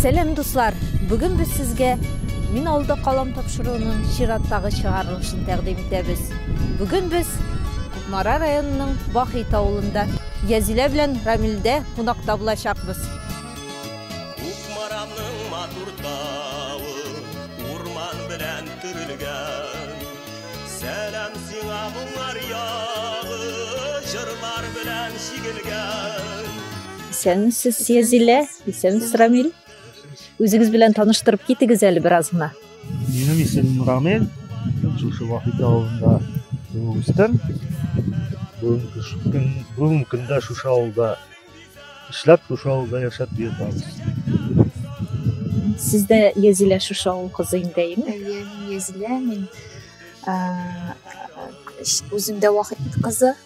Сәлам, дуслар! Бүген без сезгә Мин авылда калам тапшыруының чираттагы чыгарылышын тәкъдим итәбез. Бүген без Кукмара районының Бахит авылында Язилә белән Рамилдә кунакта булачакбыз. Кукмараның матур тавы урман белән төрелгән. Сәлам сиңа, моңар ягы, җырлар белән чигелгән. Исәнмесез, Язилә, исәнмесез, Рамил. Үзегез белән таныштырып китегез әле бераз гына. Минем исемем Рамил. Шушы Вахит авылында туып үстем. Бүгенге көндә шушы авылда эшләп, шушы авылда яшәп йөрибез. Сез дә, Язилә, шушы авыл кызы инде, әйеме? Әйе, мин Язилә, мин үзем дә Вахит кызы.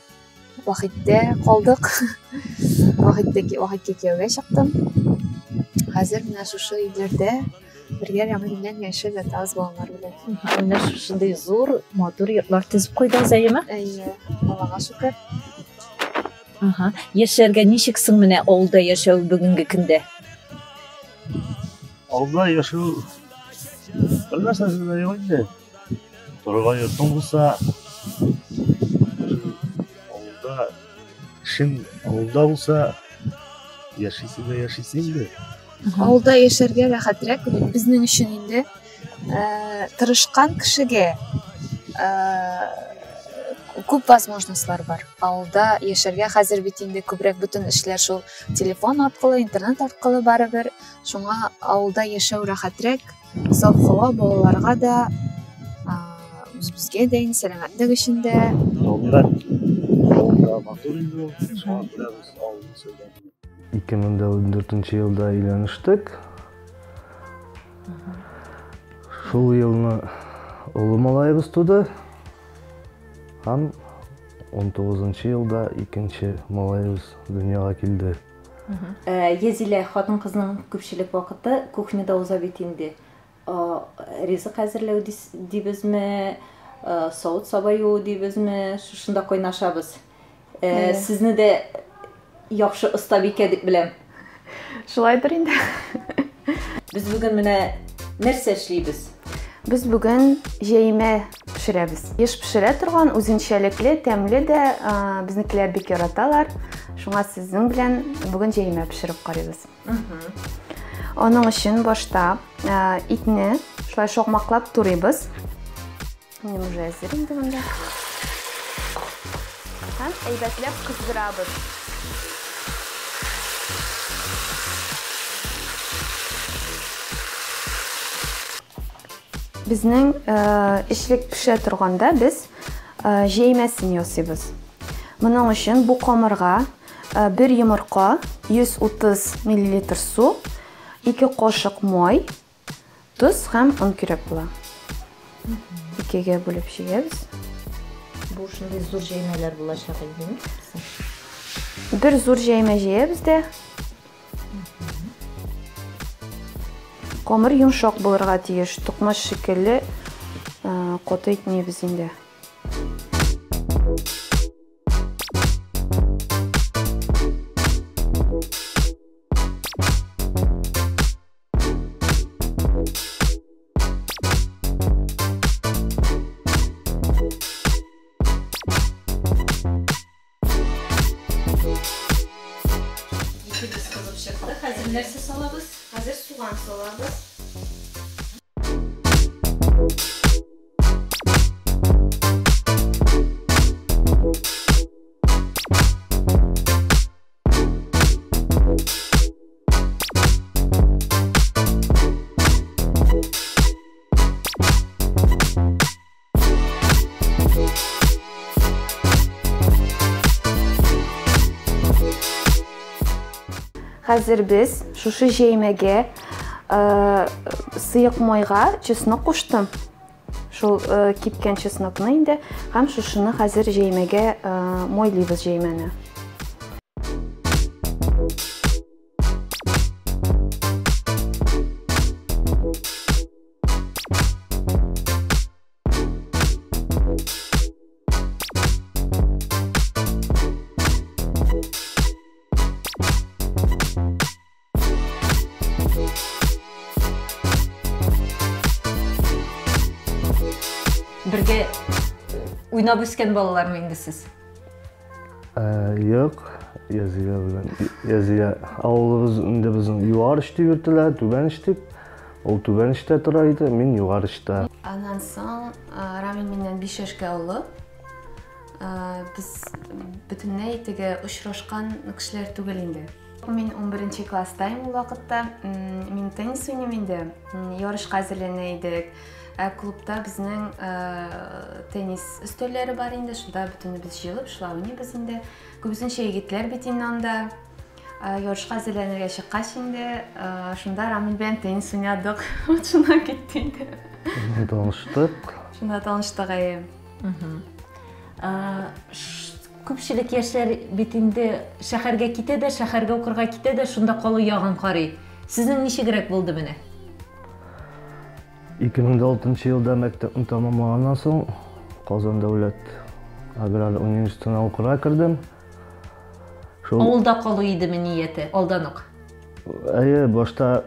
Вахиттә калдык. Вахиткә кияүгә чыктым. Хәзер менә шушы өйләрдә бергә Рамил белән яшәп ятабыз балалар белән. Менә шушындый зур, матур йортлар төзеп куйдыгыз, әйеме? Әйе, Аллага шөкер. Ага. Яшәргә ничек соң менә авылда яшәү бүгенге көндә? Авылда яшәү бер нәрсәсе дә юк инде. Торырга йортың булса, авылда эшең авылда булса, яшисе дә яшисе инде. Авылда яшәргә рәхәтрәк безнең өчен инде. Тырышкан кешегә күп возможностьлар бар. Авылда яшәргә хәзер бит инде күбрәк бөтен эшләр шул телефон аркылы, интернет аркылы барыбер. Шуңа авылда яшәү рәхәтрәк, саф һава балаларга да, үзебезгә дә инде сәламәтлек өчен дә. Табигать авылда матур инде ул. Шуңа күрә без авылны сайладык. 2014 елда өйләнештек. Шул елны олы малаебыз туды. Һәм 19 елда икенче малаебыз дөньяга килде. Язилә, хатын-кызның күпчелек вакыты кухняда уза бит инде. Ризык әзерләү дибезме, савыт-саба юу дибезме, шушында кайнашабыз. Сезне дә яхшы остабикә дип беләм. Шулайдыр инде. Без бүген менә нәрсә эшлибез? Без бүген җәймә пешерәбез. Еш пешерә торган, үзенчәлекле, тәмле дә, безнекеләр бик яраталар. Шуңа сезнең белән бүген җәймә пешереп карыйбыз. Аның өчен башта итне шулай шакмаклап турыйбыз. Минем уже әзер инде монда. Һәм әйбәтләп кыздырабыз. Безнең эчлек пешә торганда без җәймәсен ясыйбыз. Моның өчен бу камырга бер йомырка, 130 миллилитр су, 2 кашык май, тоз һәм он кирәк була. Икегә бүлеп җыябыз. Бу шундый зур җәймәләр булачак инде, әйеме? Бер зур җәймә җәябез дә. Камыр йомшак булырга тиеш, токмач шикелле каты итмибез инде. Итебез кызып чыкты. Хәзер нәрсә салабыз? Хәзер суган салабыз. Хәзер без шушы җәймәгә сыек майга чеснок куштым. Шул кипкән чеснокны инде һәм шушыны хәзер җәймәгә майлыйбыз җәймәне. Уйнап үскән балалармы инде сез? Юк, Язилә белән. Язилә авылыбыз инде безнең Югары оч дип йөртелә, Түбән оч дип. Ул Түбән очта тора иде, мин Югары очта. Аннан соң Рамил миннән 5 яшькә олы. Без бөтенләй теге очрашкан кешеләр түгел инде. Мин 11 класста идем ул вакытта. Мин теннис уйныйм инде. Ярышка әзерләнә идек. Ә клубта безнең теннис өстәлләре бар инде. Шунда бөтенебез җыелып шулай уйныйбыз инде. Күбесенчә егетләр бит инде анда. Ярышка әзерләнергә чыккач инде, шунда Рамил белән теннис уйнадык. Вот шуннан китте инде. Таныштык. Шунда таныштык, әйе. Күпчелек яшьләр бит инде шәһәргә китә дә, шәһәргә укырга китә дә, шунда калу ягын карый. Сезнең ничегрәк булды менә? 2006 елда мәктәпне тәмамлаганнан соң Казан дәүләт аграр университетына укырга кердем. Шул Авылда калу идеме нияте алдан ук? Әйе, башта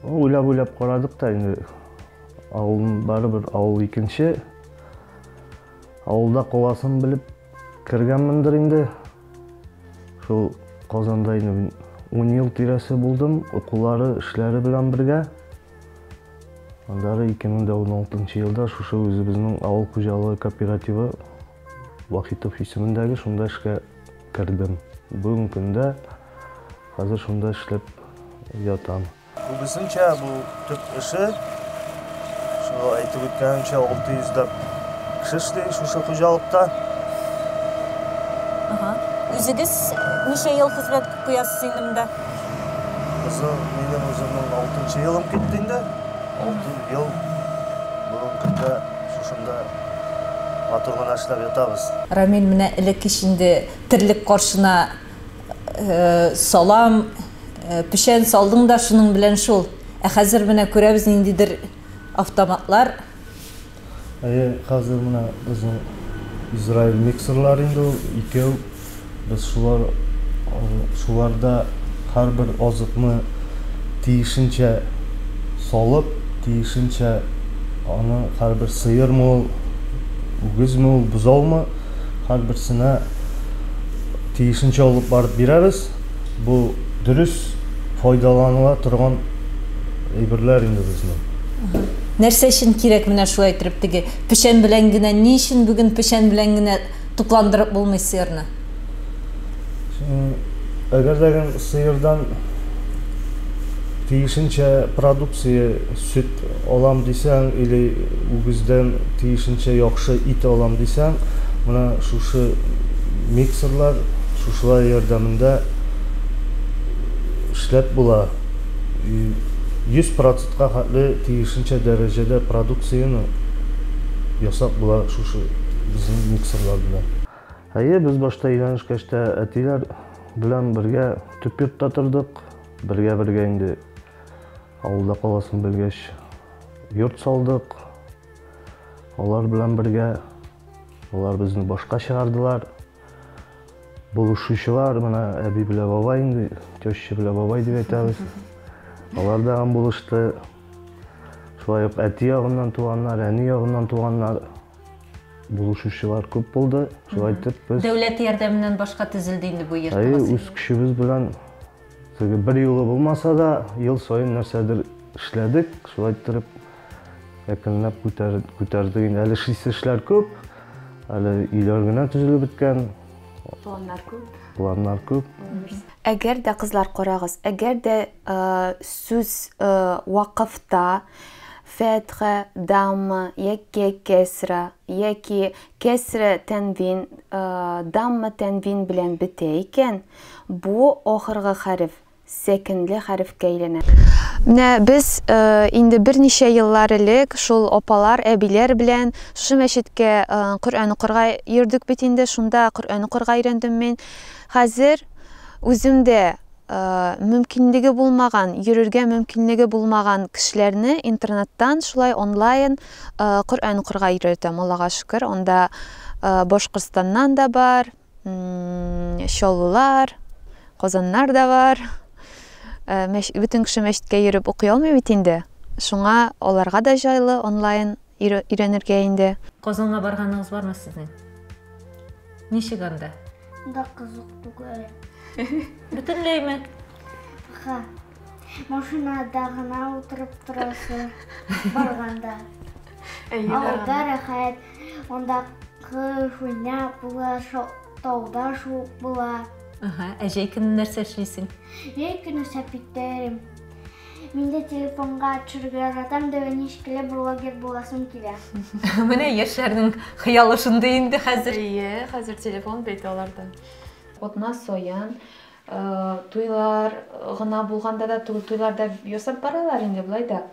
уйлап-уйлап карадык та инде. Авыл барыбер авыл икенче. Авылда каласын белеп кергәнмендер инде. Шул Казанда инде мин 10 ел тирәсе булдым, укулары, эшләре белән бергә. Аннары 2016 елда шушы үзебезнең авыл хуҗалыгы кооперативы Вахитов исемендәге шунда эшкә кердем. Бүгенге көндә хәзер шунда эшләп ятам. Күбесенчә бу төп эше, шул әйтеп үткәнемчә, 600 ләп кеше эшли шушы хуҗалыкта. Ага. Үзегез ничә ел хезмәт куясыз инде монда? Безнең, минем үземнең алтынчы елым китте инде. 6 ел бүгенге көндә шушында матур гына эшләп ятабыз. Рамил, менә элек инде терлек каршына салам, печән салдың да шуның белән шул. Ә хәзер менә күрәбез ниндидер автоматлар. Әйе, хәзер менә безнең Израиль миксерлар инде ул икәү. Без шулар шуларда һәрбер азыкны тиешенчә салып, тиешенчә аны һәрбер сыермы ул, үгезме ул, бозаумы, һәрберсенә тиешенчә алып барып бирәбез. Бу дөрес файдаланыла торган әйберләр инде безнең. Нәрсә өчен кирәк менә шулай итеп теге печән белән генә, ни өчен бүген печән белән генә тукландырып булмый сыерны? Әгәр дә сыердан тиешенчә продукция, сөт алам дисәң, или үгездән тиешенчә яхшы ит алам дисәң, менә шушы миксерлар, шушылар ярдәмендә эшләп була. 100%-ка хәтле тиешенчә дәрәҗәдә продукцияне ясап була шушы безнең миксерлар белән. Әйе, без башта өйләнешкәч тә әтиләр белән бергә төп йортта тордык. Бергә-бергә инде авылда каласын белгәч, йорт салдык. Алар белән бергә алар безне башка чыгардылар. Булышучылар, менә әби белән бабай инде, теща белән бабай дип әйтәбез. Алар да булышты. Шулай ук әти ягыннан туганнар, әни ягыннан туганнар булышучылар күп булды. Шулай итеп без Дәүләт ярдәменнән башка төзелде инде бу йорт. Әйе, үз көчебез белән теге бер юлы булмаса да, ел саен нәрсәдер эшләдек. Шулай иттереп әкренләп күтәрдек инде. Әле эшлисе эшләр күп. Әле өйләр генә төзелеп беткән. Планнар күп. Планнар күп. Әгәр дә, кызлар, карагыз, әгәр дә сүз вакыфта фәтха, дамма яки кәсра, яки кәсра тәнвин, дамма тәнвин белән бетә икән, бу ахыргы хәреф сәкенле хәрефкә әйләнә. Менә без инде берничә еллар элек шул апалар, әбиләр белән шушы мәчеткә Коръән укырга йөрдек бит инде, шунда Коръән укырга өйрәндем мин. Хәзер үзем дә мөмкинлеге булмаган, йөрергә мөмкинлеге булмаган кешеләрне интернеттан шулай онлайн Коръән укырга өйрәтәм, Аллага шөкер. Анда Башкортстаннан да бар, Чаллылар, Казаннар да бар. Бөтен кеше мәчеткә йөреп укый алмый бит инде. Шуңа аларга да җайлы онлайн. өйрәнергә инде. Казанга барганыгыз бармы сезнең? Ничек анда? Да кызык түгел. Бөтенләйме? Ха. Машинада гына утырып торасы барганда. Авылда рәхәт, анда кыш уйнап була, тауда шуып була. Ага, ә җәй көне нәрсә эшлисең? Җәй көне сәпиттәрем. Мин дә телефонга төшерергә яратам, да ничек блогер буласым килә. Менә яшьләрнең хыялы шундый инде хәзер. Әйе, хәзер телефон бит аларда. Атна саен туйлар гына булганда да түгел, туйларда ясап баралар инде болай да.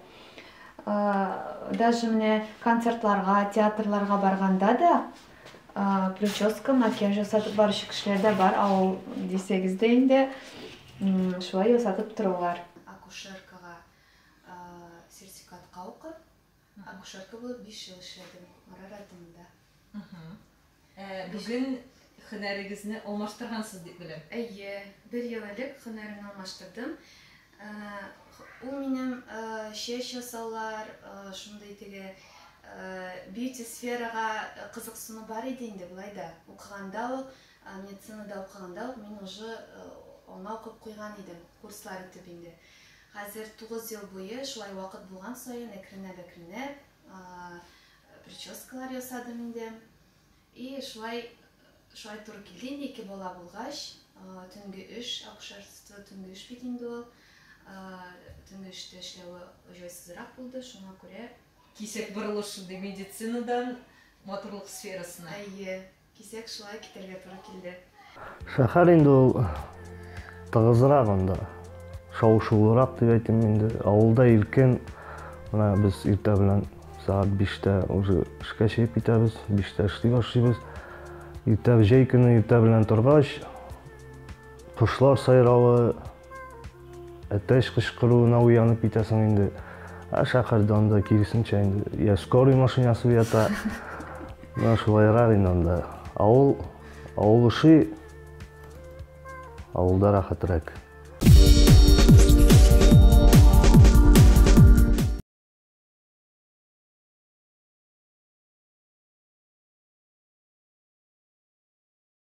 Даже менә концертларга, театрларга барганда да прическа, макияж ясатып баручы кешеләр дә бар, авыл дисәгез дә инде шулай ясатып торалар. Акушеркага сертификатка укып, акушерка булып 5 ел эшләдем Кукмара районында. Бүген һөнәрегезне алмаштыргансыз дип беләм. Әйе, бер ел элек һөнәремне алмаштырдым. Ул минем чәч ясаулар, шундый теге бьюти сферага кызыксыну бар иде инде болай да. Укыганда ук, медицинада укыганда ук мин уже аңа укып куйган идем, курслар үтеп инде. Хәзер 9 ел буе шулай вакыт булган саен әкренләп-әкренләп прическалар ясадым инде. И шулай шулай туры килде инде, ике бала булгач, төнге эш, акушерство төнге эш бит инде ул. Төнге эштә эшләве җайсызрак булды, шуңа күрә кисәк борылыш шундый медицинадан матурлык сферасына. Әйе, кисәк шулай китәргә туры килде. Шәһәр инде ул тыгызрак анда, шау-шулырак дип әйтим инде. Авылда иркен, менә без иртә белән сәгать 5-тә уже эшкә чыгып китәбез, 5-тә эшли башлыйбыз. Иртә җәй көне иртә белән торгач, кошлар сайравы, әтәч кычкыруына уянып китәсең инде. Ә шәһәрдә анда киресенчә инде, я скорый машинасы уята. Менә шулайрак инде анда. Авыл, авыл ошый, авылда рәхәтрәк.